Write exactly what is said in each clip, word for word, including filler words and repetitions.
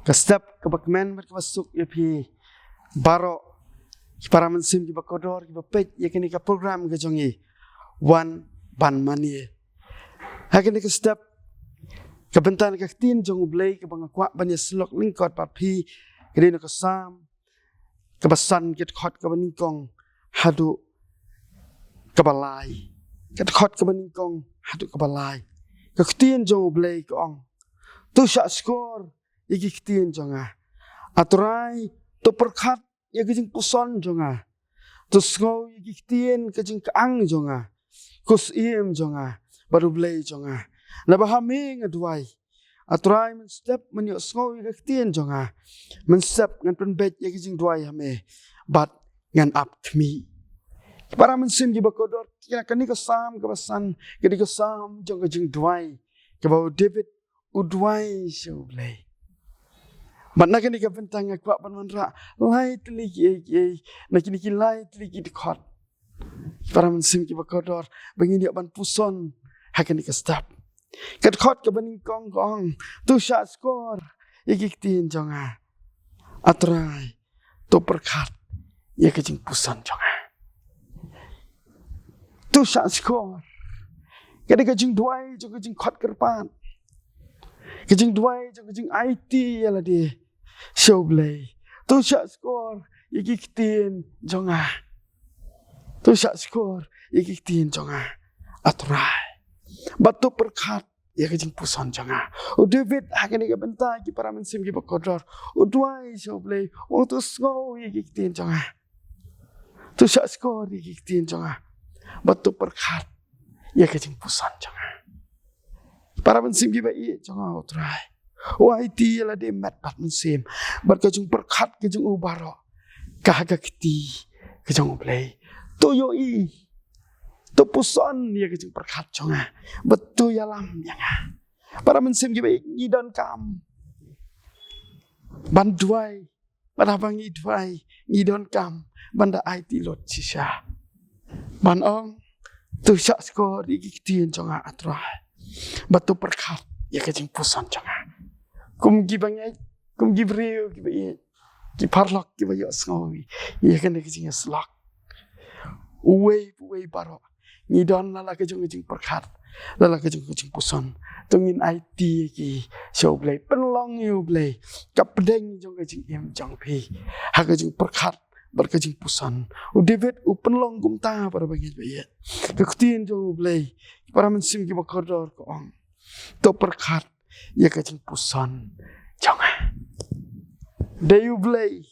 Ka step kaba kmen bad kaba suk ïa phi baroh ki para mynsiem kiba kordor kiba peit ïa kane ka program ka jong ngi, Wan Ban Mane. Ha kane ka step, ka bynta na ka ktien jong U Blei kaba nga kwah ban ïa syllok lyngkot bad phi ka dei na ka Salm kaba san, ka dkhot kaba nyngkong haduh kaba lai. Ka dkhot kaba nyngkong haduh kaba lai. Ka ktien jong U Blei ka ong: To shah shkor ïa ki ktien jong nga, A Trai, to pyrkhat ïa ka jingpuson jong nga. To sngew ïa ki ktien ka jingkyang jong nga, ko Syiem jong nga bad U Blei jong nga. Naba ha me nga duwai, A Trai, mynstep ngan ïohsngew ïa ka ktien jong nga. Mynstep ngan pynbeit ïa ka jingduwai ha me bad ngan ap khmih. Para mynsiem kiba kordor, kane ka Salm kaba san ka dei ka Salm jong ka jingduwai kaba u David u duwai sha U Blei. Bad na kane ka bynta nga kwah ban wanrah lai tylli kiei kiei na kine ki lai tylli ki dkhot, para mynsiem kiba kordor, ba ngin ïa ban puson ha kane ka step. Ka dkhot kaba nyngkong ka ong: To shah shkor ïa ki ktien jong nga, A Trai, to pyrkhat ïa ka jingpuson jong nga. To shah shkor. Ka dei ka jingduwai jong ka jingkhot kyrpad, ka jingduwai jong ka jingaiti ïa lade sha U Blei. To shah shkor ïa ki ktien jong nga. To shah shkor ïa ki ktien jong nga, A Trai, bad to pyrkhat ïa ka jingpuson jong nga. U David ha kane ka bynta, ki para mynsiem kiba kordor, u duwai sha U Blei, u ong: To sngew ïa ki ktien jong nga. To shah shkor ïa ki ktien jong nga bad to pyrkhat ïa ka jingpuson jong nga. Para mynsiem kiba ïeit jong nga, U Trai u aiti ïa lade met bad mynsiem, bad ka jingpyrkhat ka jong u baroh ka ha ka kti ka jong U Blei. To ïohi, to puson ïa ka jingpyrkhat jong nga bad to ïalam ïa nga. Para mynsiem kiba ïeit, ngi donkam ban duwai, bad haba ngi duwai ngi donkam ban da aiti lut shisha, ban ong: To shah shkor ïa ki ktien jong nga, A Trai, bad to pyrkhat ïa ka jingpuson jong nga. Kum kiba ngeit, kum ki briew kiba ïeit, ki paralok kiba ïohsngew ïa kane ka jingïasyllok, uwei pa uwei baroh ngi don la la ka jong ka jingpyrkhat, la la ka jong ka jingpuson. To ngin aiti ïa ki sha U Blei, pynlong ïa U Blei ka pdeng jong ka jingim jong phi ha ka jingpyrkhat bad ka jingpuson. U David u pynlong kumta, para bangeit ba ïeit. Ka ktien jong U Blei, para mynsiem kiba kordor, ka ong: To pyrkhat ïa ka jingpuson jong nga. Dei U Blei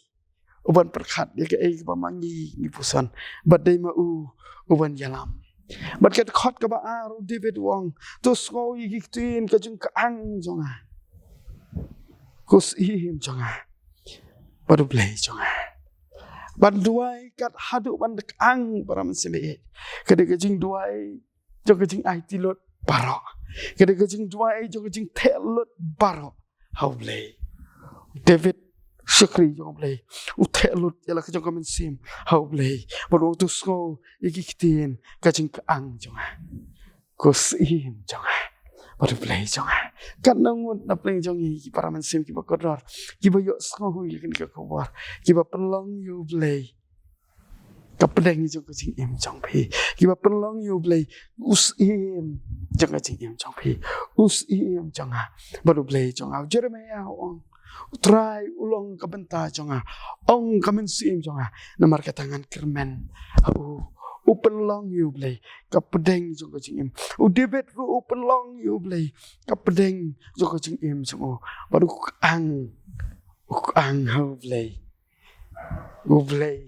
uban pyrkhat ïa kaei kaba ma ngi ngi puson, bad dei ma u uban ïalam. Bad ka dkhot kaba ar, u David u ong: To sngew ïa ki ktien ka jingkyang jong nga, ko Syiem jong nga bad U Blei jong nga. Ban duwai kat haduh ban da kyang, para mynsiem ba ïeit, ka dei ka jingduwai jong ka jingaiti lut baroh, ka dei ka jingduwai jong ka jingtheh lut baroh ha U Blei. David, shakri jong U Blei, u theh lut ïa la ka jong ka mynsiem ha U Blei, bad u ong: To sngew ïa ki ktien ka jingkyang jong nga, ko Syiem jong nga bad U Blei jong nga. Katno ngut na pdeng jong ngi, ki para mynsiem kiba kordor, kiba ïohsngew ïa kane ka khubor, kiba pynlong ïa U Blei ka pdeng jong ka jingim jong phi, kiba pynlong ïa U Blei u Syiem jong ka jingim jong phi, u Syiem jong nga bad U Blei jong nga. U Jeremiah u ong: U Trai u long ka bynta jong nga, ong ka mynsiem jong nga, namar kata ngan kyrmen ha u. U pynlong ïa U Blei ka pdeng jong ka jingim. U David ruh u pynlong ïa U Blei ka pdeng jong ka jingim jong u, bad u kyang, u kyang ha U Blei, U Blei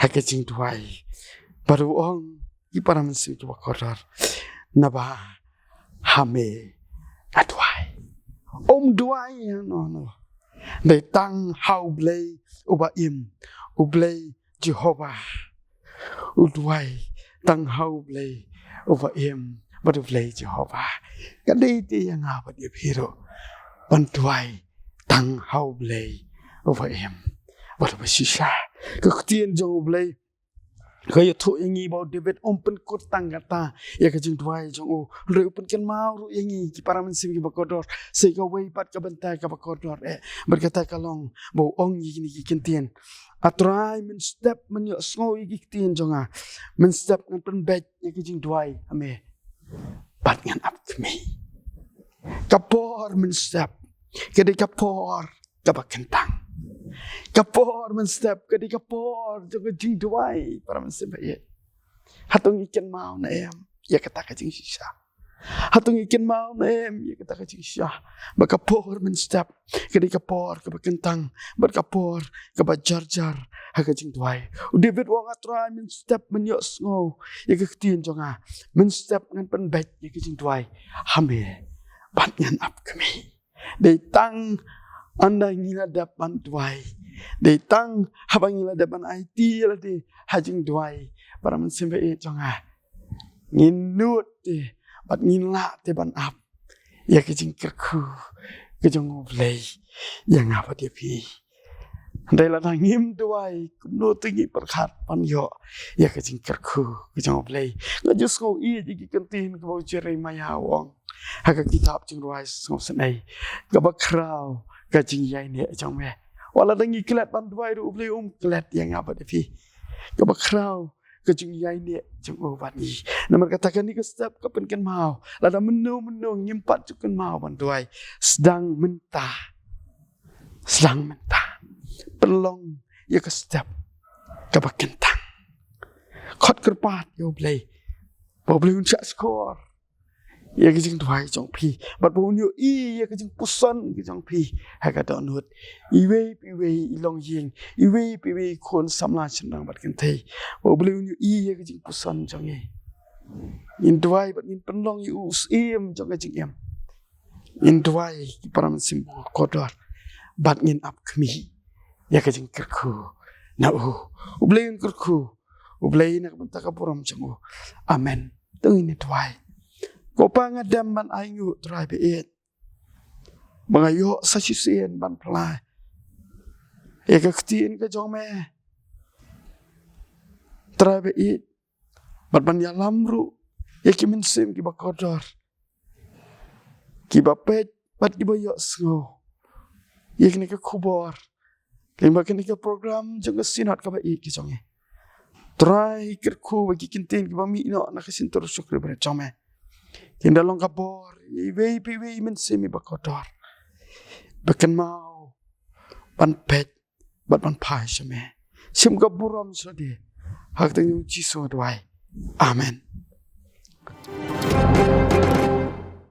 ha ka jingduwai, bad u ong, ki para mynsiem kiba kordor, naba ha me nga duwai. Um duwai hano hano, dei tang ha U Blei uba im, U Blei Jehobah. U duwai tang ha U Blei uba im bad U Blei Jehobah. Ka dei te ïa nga bad ïa phi ruh ban duwai tang ha U Blei uba im bad uba shisha. Ka ktien jong U Blei Ka ïathuh ïa ngi ba u David um pynkut tang kata ïa ka jingduwai jong u, hynrei u pynkynmaw ruh ïa ngi ki para mynsiem kiba kordor sa ïa kawei pat ka bynta kaba kordor eh. Bad kata ka long ba u ong ïa kine ki kyntien: A Trai, mynstep men ïohsngew ïa ki ktien jong nga, mynstep ngan pynbeit ïa ka jingduwai ha me bad ngan ap khmih. Ka por mynstep ka dei ka por kaba kyntang. Ka por mynstep ka dei ka por jong ka jingduwai, para mynsiem ba ïeit. Hato ngi kynmaw ne em ïa kata ka jingshisha? Hato ngi kynmaw ne em ïa kata ka jingshisha, ba ka por mynstep ka dei ka por kaba kyntang bad ka por kaba jarjar ha ka jingduwai? U David u ong, A Trai, mynstep men ïohsngew ïa ki ktien jong nga, mynstep ngan pynbeit ïa ka jingduwai ha me bad ngan ap khmih. Dei tang ynda ngi la dep ban duwai, dei tang haba ngi la dep ban aiti ïa lade ha jingduwai, para mynsiem ba ïeit jong nga, ngin nud te bad ngin lah te ban ap ïa ka jingkyrkhu ka jong U Blei ïa nga bad ïa phi. Hynrei lada ngim duwai, kumno te ngi pyrkhat ban ïoh ïa ka jingkyrkhu ka jong U Blei? Nga ju sngew ïeit ïa ki kyntien kaba u Jeremaïah u ong ha ka kitab Jingrwai Sngewsynei, kaba khraw ka jingïaineh jong me. Wat lada ngi klet ban duwai ruh, U Blei um klet ïa nga bad ïa phi. Kaba khraw ka jingïaineh jong u bad ngi. Namar kata kane ka step ka pynkynmaw, lada mynno mynno ngim pat ju kynmaw ban duwai, sdang mynta, sdang mynta pynlong ïa ka step kaba kyntang. Khot kyrpad ïa U Blei ba U Blei un shah shkor ïa ka jingduwai jong phi bad ba un ïohi ïa ka jingpuson ka jong phi ha ka dohnud. Iwei pa iwei i longïing, iwei pa iwei i khun samla shynrang bad kynthei, ba U Blei un ïohi ïa ka jingpuson jong ngi. Ngin duwai bad ngin pynlong ïa u syiem jong ka jingim. Ngin duwai, ki para mynsiem ba kordor, bad ngin ap khmih ïa ka jingkyrkhu na u. U Blei un kyrkhu, U Blei na ka bynta ka burom jong u. Amen. To ngin ïa duwai. Ko Pa, nga dem ban ainguh, Trai ba ïeit, ba nga ïoh sa shisien ban plie ïa ka ktien ka jong me, Trai ba ïeit, bad ban ïalam ruh ïa ki mynsiem kiba kordor, kiba peit bad kiba ïohsngew ïa kane ka khubor lyngba kane ka program jong ka Synod kaba ïeit ka jong ngi. Trai, kyrkhu ba ki kyntien kiba mih noh na ka shyntur shakri barit jong me kin da long ka bor ïa iwei pa iwei i mynsiem iba kordor, ba kynmaw ban peit bad ban phai sha me. Shim ka burom sha lade. Ha ka kyrteng jong U Jisu nga duwai. Amen.